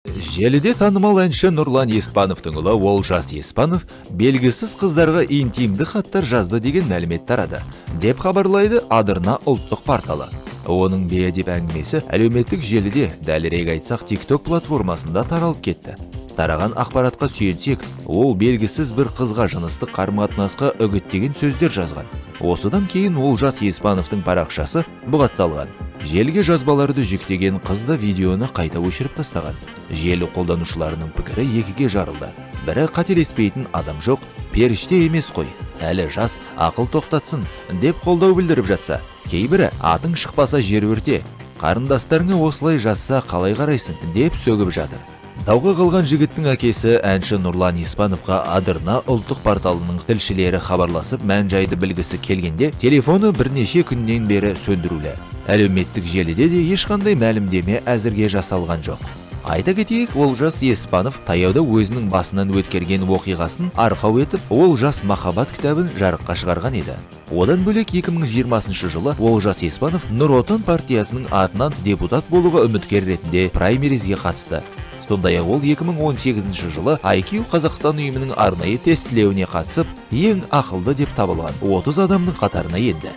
Желіде танымал әнші Нұрлан Еспановтың ұлы Олжас Еспанов белгісіз қыздарға интимді хаттар жазды деген мәлімет тарады, деп хабарлайды Адырна ұлттық порталы. Оның бейәдеп әңгімесі әлеуметтік желіде, дәлірек айтсақ, TikTok платформасында таралып кетті. Тараған ақпаратқа сүйенсек, ол белгісіз бір қызға жыныстық қарым-қатынасқа үгіттеген сөздер жазған. Осыдан кейін Олжас Еспановтың парақшасы бұғатталған. Желіге жазбаларды жүктеген қыз да видеоны қайта өшіріп тастаған. Желі қолданушыларының пікірі екіге жарылды. Бірі қателеспейтін адам жоқ, періште емес қой, әлі жас, ақыл тоқтатсын деп қолдау білдіріп жатса, кейбірі атың шықпаса жер өрте, қарындастарыңа осылай жазса қалай қарайсың деп сөгіп жатыр. Дауға қалған жігіттің әкесі әнші Нұрлан Еспановқа Адырна ұлттық порталының тілшілері хабарласып, мән-жайды білгісі келгенде телефоны бірнеше күннен бері сөндірулі. Әлеуметтік желіде де ешқандай мәлімдеме әзірге жасалған жоқ. Айта кетейік, Олжас Еспанов таяуда өзінің басынан өткерген оқиғасын арқау етіп, Олжас махаббат кітабын жарыққа шығарған еді. Одан бөлек 2020 жылы Олжас Еспанов Нұр Отан партиясының атынан депутат болуға үміткер ретінде праймеризге қатысты. Сондай-ақ ол 2018 жылы IQ Қазақстан ұйымының арнайы тестілеуіне қатысып, ең ақылды деп табылған 30 адамның қатарына енді.